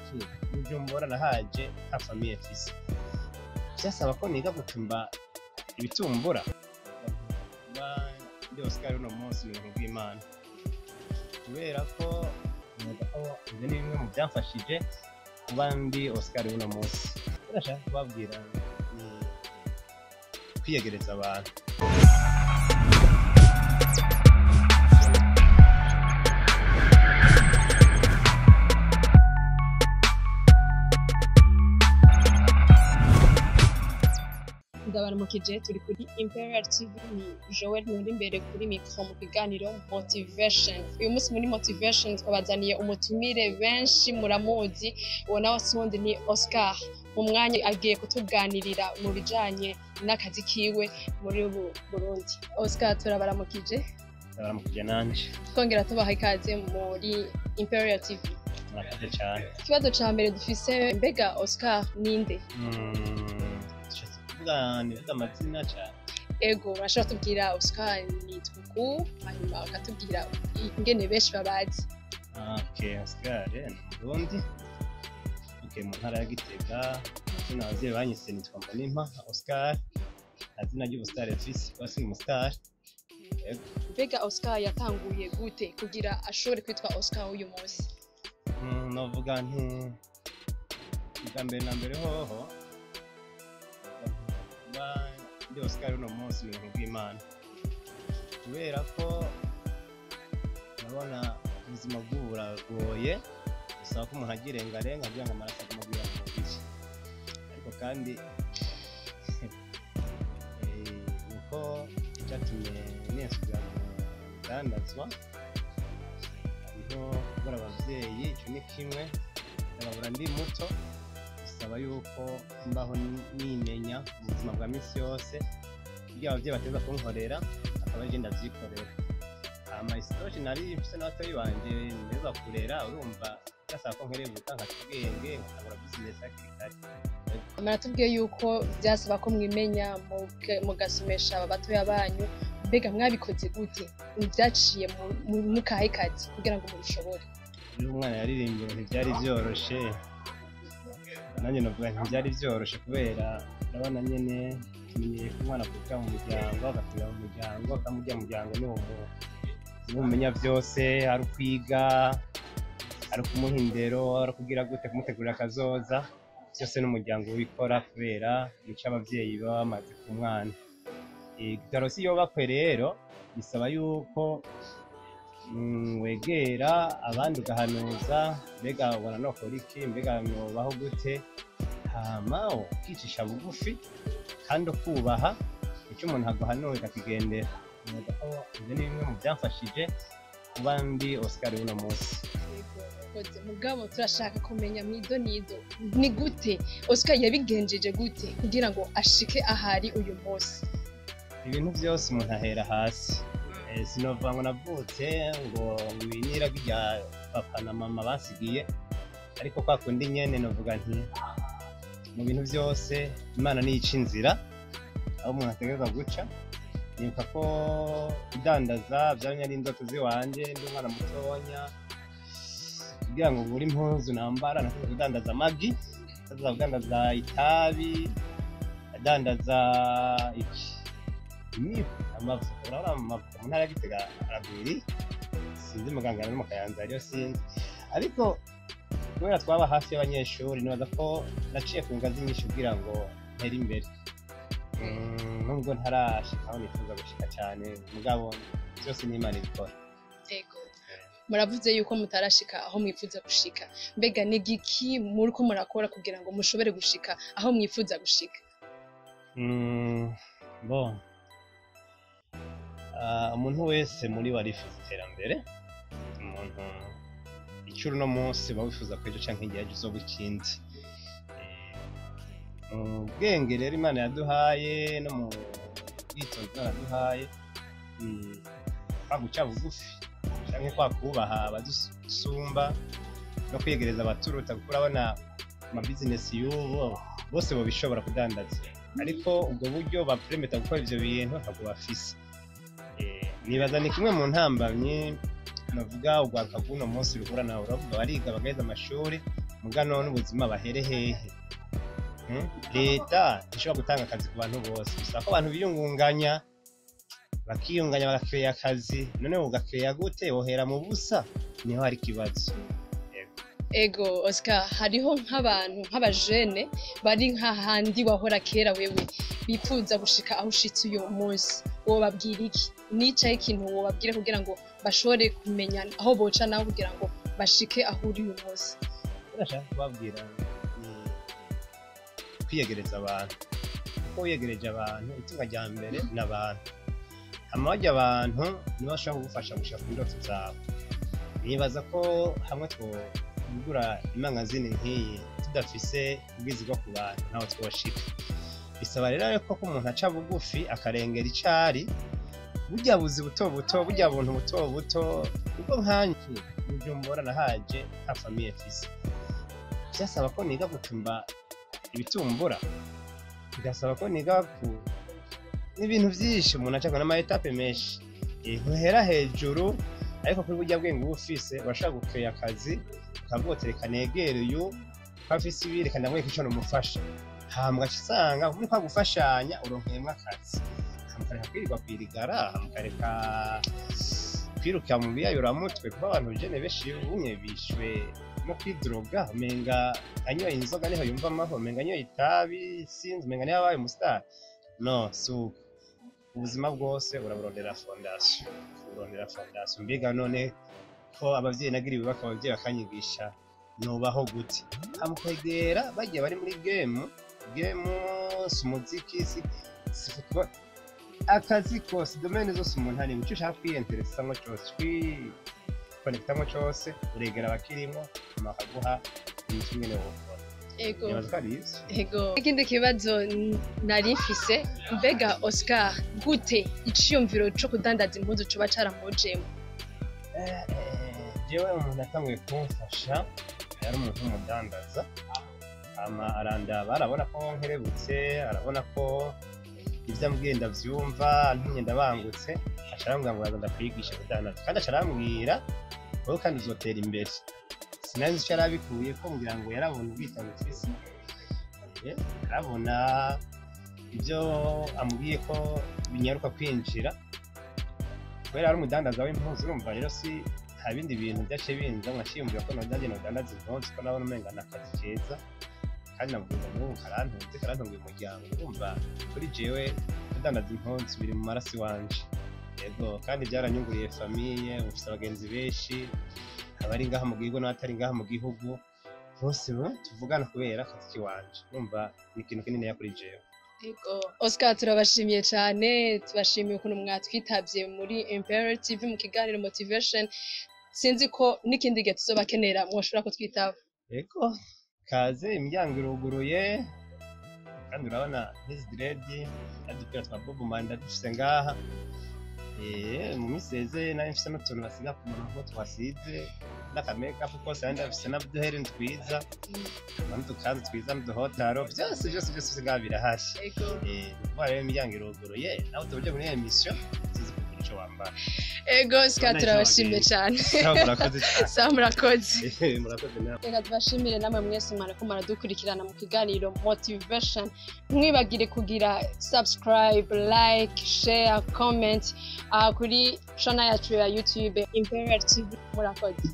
Iki Bujumbura nahaje nta famille mfise, vyasaba ko niga gucumba ibitumbura. Kuba ndi Oscar uno munsi ni ubuntu bw'Imana, kubera ko nibaza ko ivyo ni bimwe mu vyamfashije kuba ndi Oscar uno munsi. Icyo nashaka kubabwira ni kwiyegereza abantu. Ndabaramukije, turi kuri Imperial TV, ni Joel Nuri imbere kuri micro mu kiganiro Motivation. Uyu munsi muri Motivation twabazaniye umutumire benshi muramuzi, uwo nawe si uwundi ni Oscar. Mu mwanya agiye kutuganirira mu bijanye n'akazi kiwe muri ubu Burundi. Oscar, turabaramukije. Ndabaramukije nanje. Twongera tubaha ikaze muri Imperial TV. Murakoze cane. Ikibazo ca mbere dufise, mbega Oscar ninde? Dushatse kuvuga nivuga amazina cane? Ego, urashobora kutubwira Oscar nitwa uku, hanyuma ukatubwira ingene benshi babazi. Okay, Oscar ni Umurundi. Okay, mu ntara ya Gitega, amazina abavyeyi banyise nitwa Mbonimpa Oscar. Nta zina ry'ubusitari mfise, kuba sindi umusitari. Ego. Mbega Oscar yatanguye gute kugira ashobore kwitwa Oscar uyu munsi? Novuga nti ubwa mbere na mbere hoho, kuba ndi Oscar uno munsi ni ubuntu bw'Imana, kubera ko ndabona ubuzima bw'ubu buragoye, bisaba ko umuntu agirengarenga kugira ngo amaraso agume agwira mu mubiri. Ariko kandi nuko icatumye nensubira mu rudandazwa hariho kubura abavyeyi, ico ni kimwe. Ndababura ndi muto, bisaba yuko mbaho nimenya mu buzima bwa misi yose. Ibyo abavyeyi bateza kunkorera akaba arije ndavyikorera. Hama isitoshi nari mfise n'abatoyi banje nteza kurera, urumva byasaba ko nkerebuka nkaca ubwenge nkatangura business hakiri kare. Muratubwiye yuko byasaba ko mwimenya, mugasomesha aba batoya banyu. Mbega mwabikoze gute? Byaciye mu kahe kazi kugira ngo mubishobore? Iyo umwana yaririmbye ngo ntibyari vyoroshe, nanjye novuga ntibyari vyoroshe, kubera urabona nyene tumenyereye ko umwana avukira mu muryango, agakurira mu muryango, kandi urya muryango niwo umenya vyose, ari ukwiga, ari ukumuha indero, ari ukugira gute, kumutegurira akazoza, vyose n'umuryango ubikora, kubera nico abavyeyi baba bamaze ku mwana. Igitaro si yubakwe rero bisaba yuko wegera abandi ugahanuza: mbega ubona nokora iki? Mbega nobaho gute? Hama ukicisha bugufi kandi ukubaha icyo umuntu aguhanuye, ukakigendera. Nibaza ko ivyo ni bimwe mu vyamfashije kuba ndi Oscar uno munsi. Yego, murakoze. Mugabo turashaka kumenya mwido nido, ni gute Oscar yabigenjeje gute kugira ngo ashike ahari uyu munsi? Ibintu vyose umuntu ahera hasi. Sinova ngo navutse ngo ngwinira rya papa na mama basigiye, ariko kwa kundi nyene novuga nti mu bintu vyose Imana niyo ica inzira aho umuntu ategerezwa guca. Nibuka ko kudandaza vyamye ari indoto ziwanje ndi umwana mutonya. Kugira ngo ngure impuzu nambara, nategerezwa kudandaza amagi, nategerezwa kudandaza itabi, adandaza iki, imifu, amavuta. Urabona amavuta mu ntara ya Gitega aragwiriye, sinzi muganga no mu Kayanza ariyo, sinzi. Ariko kubera twaba hafi y'abanyeshuri, nibaza ko naciye ku ngazi nyinshi kugira ngo ntere imbere. Nubwo ntarashika aho nifuza gushika cyane, mugabo byose ni Imana ibikora. Ego. Muravuze yuko mutarashika aho mwifuza gushika. Mbega ni giki muriko murakora kugira ngo mushobore gushika aho mwifuza gushika? Bon. Umuntu wese muri we arifuza iterambere. Umuntu icyo uno munsi uba wifuza ko ejo canke hirya y'ejo uzoba ikindi. Mu bwenge rero Imana yaduhaye no mu bwitonzi Imana yaduhaye, ni kwa guca bugufi canke kwa kubaha abadusumba no kwiyegereza abaturuta, kuko urabona amabizinesi y'ubu bose bobishobora kudandaza, ariko ubwo buryo bapremeta gukora ivyo bintu ntabwo bafise. Nibaza ni kimwe mu ntambamyi navuga urwaruka rw'uno munsi ruhura nawe. Uravuga bariga bagaheza amashuri. Muga none ubuzima bahere hehe? Leta ishobora gutanga akazi ku bantu bose, bisaba ko abantu biyungunganya, bakiyunganya, bagakeya akazi. None ugakeya gute? Wohera mu busa, niho hari ikibazo. Ego Oscar, hariho nk'abantu nk'abajene bari nk'ahandi wahora kera wewe, bipfuza gushika aho ushitse uyu munsi, wobabwira iki? Nicaye ikintu wobabwira kugira ngo bashobore kumenya aho boca naho kugira ngo bashike aho uri uyu munsi? Icyo nashaka kubabwira ni kwiyegereza abantu, kuko wiyegereje abantu, itunga rya mbere ni abantu. Hama barya abantu nibo bashobora kugufasha gushika ku ndoto zawe. Nibaza ko hamwe twogura imangazini nk'iyi tudafise ubwizi bwo ku bantu, ntaho twoshika. Bisaba rero ko umuntu aca bugufi, akarengera icari, burya buzi buto buto, burya buntu buto buto, kuko nkanje Bujumbura nahaje nta famille mfise, vyasaba ko niga gucumba ibitumbura, bigasaba ko niga ku n'ibintu vyinshi, umuntu acako n'ama étapes menshi. Ntuhera hejuru, ariko kuri burya bwenge uba ufise urashobora gukeya akazi, ukavuga uti: "Reka negere uyu ko afise ibi, reka ndamwereke ico nomufasha." Hama ugaca usanga muri kwa gufashanya uronkeyemwo akazi, hama ukareka kwirirwa kwirigara, hama ukareka kwiruka mu biyayuramutwe, kuko abantu jene benshi ubunye bishwe no kwidroga. Umenga anyoye inzoga niho yumva amahoro, umenga anyoye itabi, sinzi, umenga niho abaye umustar. No si uko. Ubuzima bwose uraburondera fondation, urondera fondation. Mbega none ko abavyeyi nagiriwe baka, abavyeyi bakanyigisha, nubaho gute? Hama ukwegera bagiye bari muri game. Game si umuziki, si football, akazi kose, domaine zose umuntu arimo, ico ushaka kwiyenteresamwo cose, kwikonekitamwo cose, uregera abakirimwo, hama bakaguha imico ingene wokora. Nibaza ko ari ivyo. Ego, ikindi kibazo nari mfise: mbega Oscar, gute iciyumviro co kudandaza impuzu coba caramujemo? Jewe umuntu yatanguye kumfasha yari umuntu w'umudandaza, hama arandaba, arabona ko nkerebutse, arabona ko ibyo ambwiye ndavyumva, ntumye ndabangutse, aca arambwira ngo: "Uraza ndakwigisha kudandaza." Kandi aca arambwira: "Wowe kandi uzotera imbere." Sinari nzi ico yari abikuye ko, ngira ngo yarabona ubwitange mfise. Arabona ibyo ambwiye ko binyaruka kwinjira, kubera ari umudandaza w'impuzu. Urumva rero si nta bindi bintu byaciye binza, nkaciyumvira ko nanje nodandaza impuzu, ko nabona umenga ni akazi keza, kandi navuga n'ubu karantunze, karantunguye umuryango. Urumva kuri jewe kudandaza impuzu biri mu maraso iwanje. Yego, kandi byaranyunguriye famille, mfise abagenzi benshi, abari ngaha mu gihugu n'abatari ngaha mu gihugu, bose ubu tuvugana kubera akazi kiwanje. Urumva ni ikintu kininiya kuri jewe. Ego Oscar, turabashimiye cyane, tubashimiye ukuntu mwatwitabye muri Imperial TV mu kiganiro Motivation. Sinzi ko n'ikindi gihe tuzobakenera mwoshobora kutwitaba. Yego, kaze, imiryango iruguruye. Kandi urabona nk'izi dread n'udupira twa Bob Marley ndadufise ngaha. Mu minsi iheze nari mfise n'utuntu basiga ku munwa ko twasize n'aka makeup kose, nari ndafise n'uduhereni twiza n'udukanzu twiza n'uduhotaro, byose byose byose ngaha birahari. Ni ukuvuga rero imiryango iruguruye, nawe tuje muri émission tuzi kugira ico wambara. Ego Oscar, Urabona turabashimiye ico. cyane. Sawa, murakoze cyane. Sawa, murakoze. Murakoze nawe. Reka tubashimire namwe mwese mwariko muradukurikirana mu kiganiro Motivation. Mwibagire kugira subscribe, like, share, comment kuri channel yacu ya YouTube Imperial TV. Murakoze.